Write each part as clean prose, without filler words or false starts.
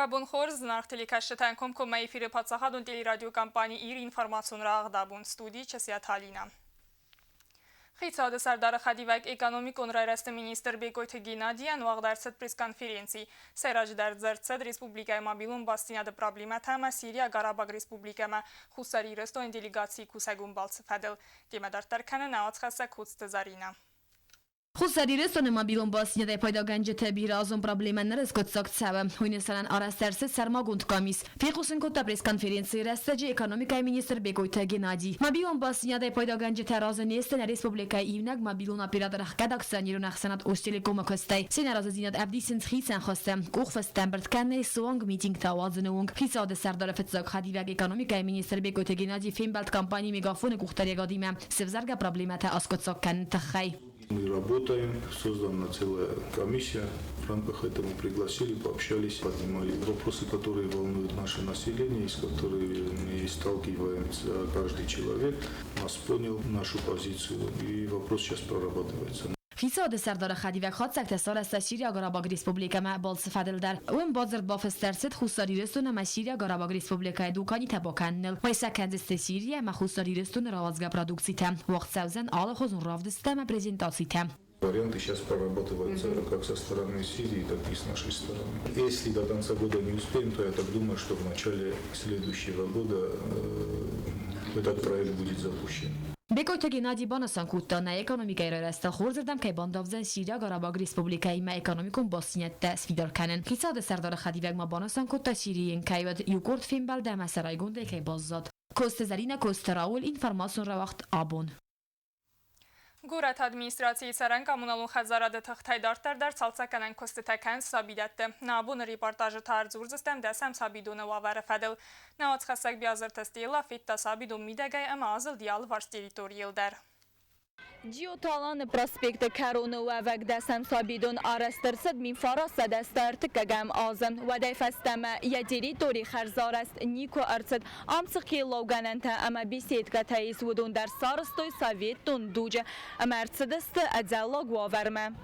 Уӕ бон хорз, зынаргъ телекӕсджытӕн комкоммӕ эфиры паддзахадон телерадиокомпани Ир информацион рауагъд абон студийы Часиаты Алинӕ. Хицауады сӕрдары хӕдивӕг экономикон райрӕзты министр Бекъойты Геннадийӕн уагъд ӕрцыд пресс-конференци. Сӕйраджыдӕр дзырд цыд республикӕйы мобилон бастдзинады проблемӕтӕ ӕмӕ Сириаг Арабаг Республикӕмӕ Хуссар Ирыстоны делегацийы кусӕгон балцы фӕдыл. Темӕ дарддӕр кӕны нӕ уацхӕссӕг Коцты Заринӕ. Хуссар Ирыстоны мобилон бастдзинадӕй пайдагӕнджыты бирӕазон проблемӕ ныр скъуыддзаг цӕуы. Уый нысанӕн арӕзт ӕрцыд сӕрмагонд къамис. Фехъусын кодта пресс-конференцийы рӕстӕджы экономикӕйы министр Бекъойты Геннадий. Мобилон бастдзинадӕй пайдагӕнджытӕ разы не сты нӕ республикӕйы иунӕг мобилон оператор ӕхгӕд акционерон ӕхсӕнад Остелеком-ы куыстӕй. Се нӕразыдзинад ӕвдисынц хицӕн хуызты. Къухфыстӕ ӕмбырд кӕнынӕй суанг митингтӕ ауадзыны онг. Хицауады сӕрдары фыццаг хӕдивӕг экономикӕйы министр Бекъойты Геннадий фембӕлд компани Мегафон-ы къухдариӕгадимӕ. Сӕвзӕргӕ проблемӕтӕ аскъуыддзаг кӕныны тыххӕй. Мы работаем, создана целая комиссия. В рамках этого пригласили, пообщались, поднимали вопросы, которые волнуют наше население, с которыми сталкивается каждый человек. Нас понял нашу позицию, и вопрос сейчас прорабатывается. Хицауады сӕрдары хӕдивӕг хатдзӕгтӕ сарӕзта Сириаг Арабаг Республикӕмӕ балцы фӕдыл дӕр. Уым бадзырд бафыст ӕрцыд Хуссар Ирыстон ӕмӕ Сириаг Арабаг Республикӕйы дуканитӕ бакӕныныл. Уӕй сӕ кӕндзысты Сирийӕ ӕмӕ Хуссар Ирыстоны рауадзгӕ продукцитӕ. Уагъд цӕудзӕн алыхуызон равдысттӕ ӕмӕ презентацитӕ. Варианты сейчас прорабатываются как со стороны Сирии, так и с нашей стороны. Если до конца года не успеем, то я так думаю, что в начале следующего года этот проект будет запущен. Бекъойты Геннадий банысан кодта, нӕ экономикӕйы райрӕзтыл хорзырдӕм кӕй бандавдзӕн Сириаг Арабаг Республикӕимӕ экономикон бастдзинӕдтӕ сфидар кӕнын. Хицауады сӕрдары хӕдивӕг ма банысан кодта, Сирийы кӕй уыд иу къорд фембӕлд ӕмӕ сӕ райгондӕй кӕй баззад. Косты Зӕринӕ, Косты Рауль, информацион рауагъд абон. Горӕты администрацийы цӕрӕн коммуналон хӕдзарады тыхтӕй дарддӕр дӕр цалцӕггӕнӕн куыстытӕ кӕнынц сабидӕтты. Нӕ абоны репортажы та ӕрдзурдзыстӕм дӕсӕм сабидоны уавӕры фӕдыл. Нӕ уацхӕссӕг Биазырты Стелла федта сабидон мидӕгӕй ӕмӕ азылд йӕ алыварс территорийыл дӕр. Джиоты проспекты кӕроны уӕвӕг дӕсӕм сабидон арӕзт ӕрцыд 1930 азы. Уӕдӕй фӕстӕмӕ йӕ территори хӕрзарӕзт никуы ӕрцыд. Ам цы хъеллаугӕнӕнтӕ ӕмӕ беседкӕтӕ ис, уыдон дӕр сарӕзтой советон дуджы ӕмӕ ӕрцыдысты ӕдзӕллаг уавӕрмӕ.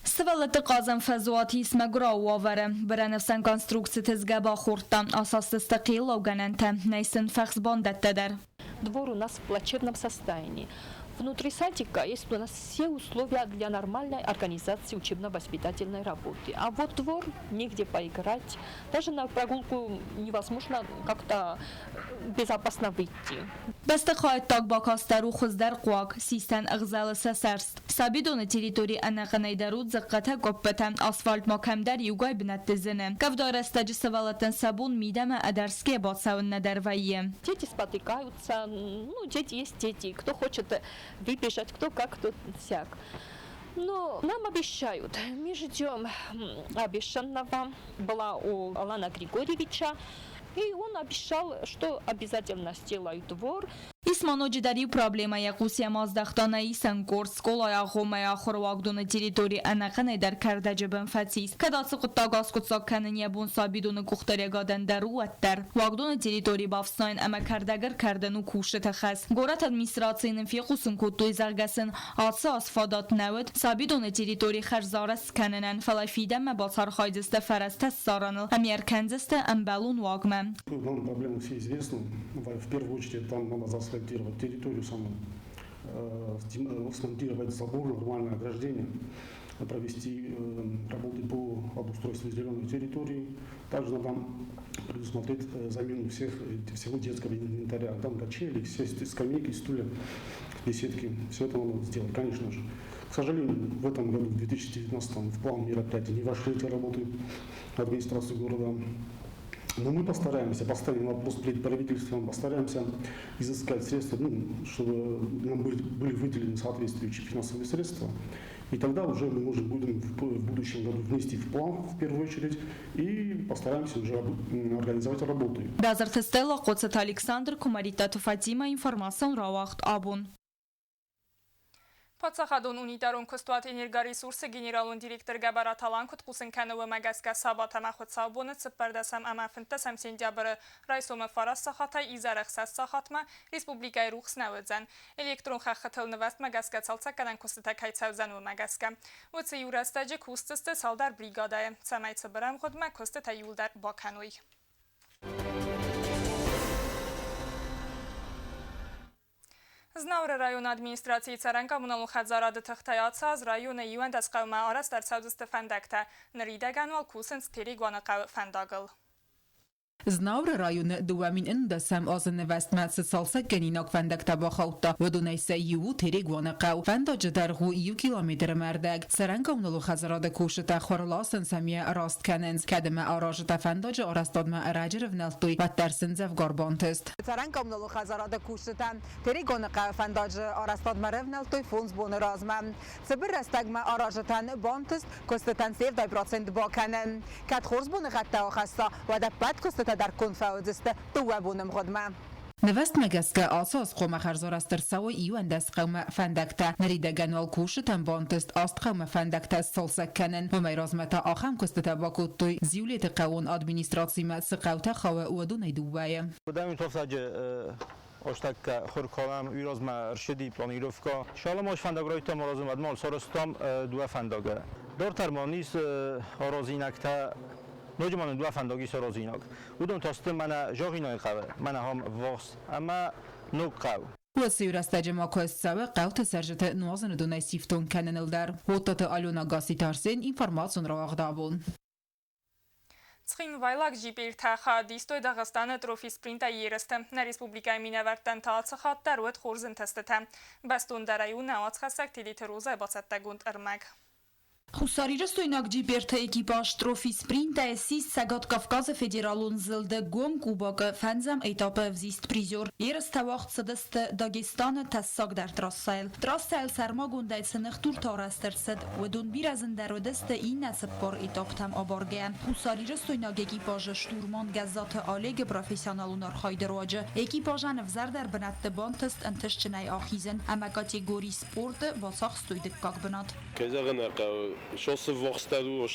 Сывӕллӕтты хъазӕн фӕзуат ис мӕгуырау уавӕры. Бырӕнӕфсӕн конструкциты згӕ бахордта, асастысты хъеллаугӕнӕнтӕ, нӕй сын фӕхсбандӕттӕ дӕр. Двор у нас в плачевном состоянии. Внутри садика есть у нас все условия для нормальной организации учебно-воспитательной работы. А вот двор, негде поиграть, даже на прогулку невозможно как-то безопасно выйти. Бӕстыхайы ӕддаг бакаст дӕр у хуыздӕрхъуаг, систӕн ӕгъзӕлы сӕ сӕрст. Сабидоны территори ӕнӕхъӕнӕй дӕр у дзыхъхъытӕ-къуыппытӕ, асфальт ма кӕмдӕр иугай бынӕтты зыны. Къӕвда рӕстӕджы сывӕллӕттӕн сӕ бон мидӕмӕ ӕдӕрсгӕ бацӕуын нӕдӕр вӕййы. Дети спотыкаются, ну, дети есть дети, кто хочет выбежать, кто как, кто сяк. Но нам обещают. Мы ждем обещанного. Была у Алана Григорьевича. И он обещал, что обязательно сделают двор. Ис ма ноджыдӕр иу проблемӕ йӕ хъус йӕм аздӕхта нӕ исӕн къорд скъолайы агъоммӕйы ахуыры уагдоны территори ӕнӕхъӕнӕй дӕр кӕрдӕджы бын фӕцис. Кӕд ацы хъуыддаг аскъуыддзаг кӕнын йӕ бон сабидоны къухдариӕгадӕн дӕр у, уӕддӕр. Уагдоны территори бафснайын ӕмӕ кӕрдӕг ӕркӕрдын у кусджыты хӕс. Горӕты администрацийы нын фехъусын кодтой, зӕгъгӕ сын ацы аз фадат нӕ уыд сабидоны территори хӕрзарӕзт скӕнынӕн, фӕлӕ фидӕнмӕ бацархайдзысты фӕрӕзтӕ ссарыныл ӕмӕ ӕркӕндзысты ӕмбӕлон уагмӕ. Нам проблемы все известны. В первую очередь там надо заасфальтировать территорию саму, смонтировать забор, нормальное ограждение, провести работы по обустройству зеленой территории. Также надо предусмотреть замену всего детского инвентаря. Там качели, все скамейки, стулья, беседки. Все это надо сделать, конечно же. К сожалению, в этом году, в 2019, в план мероприятий не вошли эти работы администрации города. Но мы постараемся, поставим вопрос перед правительством, постараемся изыскать средства, ну, чтобы нам были выделены соответствующие финансовые средства. И тогда уже мы можем будем в будущем году внести в план в первую очередь и постараемся уже организовать работу. Бязырты Стелла, Хъоцаты Александр, Куымӕридтаты Фатимӕ, информацион рауагъд абон. Паддзахадон унитарон куыстуат «Энергоресурс»-ы генералон директор Гӕбӕраты Алан куыд хъусын кӕны, уымӕ гӕсгӕ сабат ӕмӕ хуыцаубоны 14 ӕмӕ 15 сентябры райсомы 9 сахатӕй изӕры 6 сахатмӕ республикӕйы рухс нӕ уыдзӕн. Электрон хӕххытыл нывӕзтмӕ гӕсгӕ цалцӕггӕнӕн куыстытӕ кӕй цӕудзӕн, уымӕ гӕсгӕ. Уыцы иу рӕстӕджы кусдзысты цалдӕр бригадӕйы, цӕмӕй цыбыр ӕмгъуыдмӕ куыстытӕ иууылдӕр бакӕной. Знауыры районы администрацийы цӕрӕн-коммуналон хӕдзарады тыхтӕй ацы аз районы 11 хъӕумӕ арӕзт ӕрцӕудзысты фӕндӕгтӕ. Ныридӕгӕн уал кусынц Терегуаны хъӕуы фӕндагыл. Знауыры районы 2011 азы нывӕзтмӕ цы цалцӕггӕнинаг фӕндӕгтӕ бахаудта, уыдонӕй сӕ иу у Терегуаны хъӕу. Фӕндаджы дӕргъ у иу километры ӕрдӕг. Цӕрӕн-коммуналон хӕдзарады кусджытӕ хуыр ласынц ӕмӕ раст кӕнынц. Кӕд ӕмӕ аразджытӕ фӕндаджы арӕзтадмӕ ӕрӕджы рывнӕлдтой, уӕддӕр сын дзӕвгар бантыст. Цӕрӕн-коммуналон хӕдзарады кусджытӕ Терегоны хъӕуы фӕндаджы арӕзтадмӕ рывнӕлдтой 5 боны размӕ. Цыбыр рӕстӕгмӕ аразджытӕн бантыст куыстытӕн 70% бакӕнын. Кӕд хорз боныгъӕдтӕ ахӕсса, уӕд ӕппӕт куыстытӕ дӕр конд фӕуыдзысты 2 боны мгъуыдмӕ. Нывӕзтмӕ гӕсгӕ ацы аз хъуамӕ хӕрзарӕзт ӕрцӕуой 11 хъӕумӕ фӕндӕгтӕ. Ныридӕгӕн уал кусджытӕн бантыст аст хъӕумӕ фӕндӕгтӕ сцалцӕг кӕнын. Уымӕй размӕ та ахӕм куыстытӕ бакодтой Зиулеты хъӕууон администрацимӕ цы хъӕутӕ хауы, уыдонӕй дыууӕйы. Куыдӕм тофсаджы Остӕккӕ хур калӕм, уый размӕ ӕрсыди планировкӕ. Шаламош фӕндаг райдыдтам аразын, уӕдмӕ сарӕзтам дыууӕ фӕндагы. Дарддӕр ма ис аразинӕгтӕ, ноджы ма нын дыууӕ фӕндаг ис аразинаг. Уыдон та сты мӕнӕ Зӕгъинайы хъӕуы, мӕнӕ ахӕм ввахс ӕмӕ ног хъӕу. Уыцы иу рӕстӕджы ма куыст цӕуы хъӕуты цӕрджыты нуазыны донӕй сифтонг кӕныныл дӕр. Оттаты Алена Гасситы Арсен, информацион рауагъд абон. Цхинвайлаг джипъертӕ хайад истой Дагъистаны трофи спринтӕй ерысты. Нӕ республикӕйы минӕвӕрттӕн та ацы хатт дӕр уыд хорз ӕнтыстытӕ. Бӕстондӕрӕй у нӕ уацхӕссӕг Тедеты Розӕ бацӕттӕгонд ӕрмӕг. Хуссарирыстойнаг джиперты экипаж трофи спринтӕй ссис Цӕгат Кавказы федералон зылды гом кубокы фӕндзӕм этапы ӕвзист призер. Ерыстӕ уагъд цыдысты Дагестаны тӕссагдӕр трассӕйыл. Трассӕйыл сӕрмагондӕй цы ныхдуртӕ арӕзт ӕрцыд, уыдон бирӕ зындӕр уыдысты иннӕ 40 этаптӕм абаргӕйӕ. Хуссарирыстойнаг экипажы штурман Гӕззаты Олегы профессионалон архайды руаджы экипажӕн ӕвзӕрдӕр бынӕтты бантыст ӕнтыстджынӕй ахизын ӕмӕ категори спорты бацахстой дыккаг бынат. Кӕй зӕгъын ӕй хъӕуы, шоссе ввахсдӕр у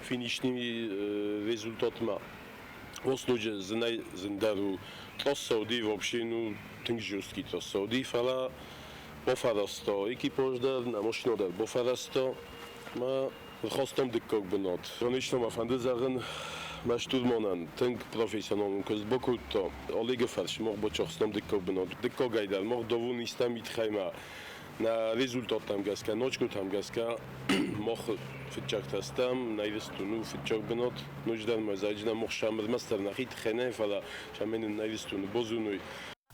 финишный результатмӕ. Ноджы зынӕй зындӕр у. Трасса уыди вообще ну тынг жесткий трасса уыди, фӕлӕ бафӕрӕзта экипаж дӕр, нӕ машинӕ дӕр бафӕрӕзта. Мӕ рхастам дыккаг бынат. Конечно, мӕ фӕнды зӕгъын, мӕ штурманӕн тынг профессионалон куыст бакодта. Олегы фарс мах бацахстам дыккаг бынат. Дыккагӕй дӕр мах давон истам итхӕймӕ. Нӕ результаттӕм гӕсгӕ, ночкотӕм гӕсгӕ мах фыццӕгтӕ стӕм, нӕ Ирыстон у фыццаг бынат. Ноджыдӕр ма зӕгъджынӕн мах сӕм ӕрмӕстдӕр нӕхи тыххӕй нӕ, фӕлӕ сӕм нӕ Ирыстоны базоной.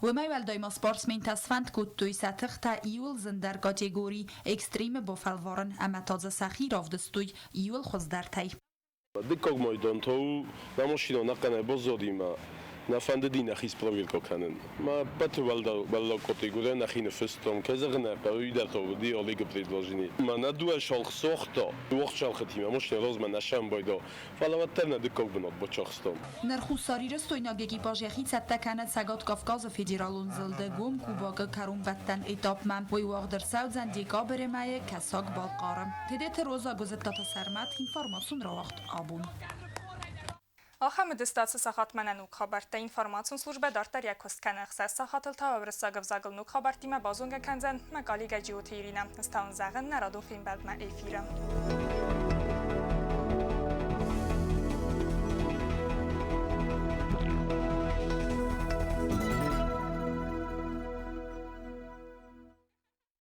Уымӕй уӕлдай ма спортсментӕ сфӕнд кодтой сӕ тыхтӕ иууыл зындӕр категори экстримы бафӕлварын ӕмӕ та дзы сӕхи равдыстой иууыл хуыздӕртӕй. Дыккаг майдан та у нӕ машинӕ ӕнӕхъӕнӕй баззадимӕ. Нӕ фӕндыди нӕхи спроверка кӕнын. Мӕ ӕппӕты уӕллаг категорийӕ нӕхи ныффыстам. Кӕй зӕгъын ӕй хъӕуы, уый дӕр та уыди Олегы предложени. Мӕнӕ дыууӕ шалх согъта, уагъд шалхытимӕ машинӕ размӕ нӕ сӕмбайда, фӕлӕ уӕддӕр нӕ дыккаг бынат бацахстам. Ныр хуссарирыстойнаг экипаж йӕхи цӕттӕ кӕны Цӕгат Кавказы федералон зылды гом кубокы кӕронбӕттӕн этапмӕ. Уый уагъд ӕрцӕудзӕн декабры мӕйы Кӕсӕг-Балхъары. Тедеты Роза, Гуызыттаты Сӕрмӕт, информацион рауагъд абон. Ахӕм уыдысты сахатмӕ нӕ ног хабӕрттӕ. Информацион службӕ дарддӕр йӕ куыст кӕны. 6 сахатыл та уырыссаг ӕвзагыл ног хабӕрттимӕ базонгӕ кӕндзӕн мӕ коллегӕ Джиоты Иринӕ. Ӕз та уын зӕгъын нӕ радон фембӕлдмӕ эфиры.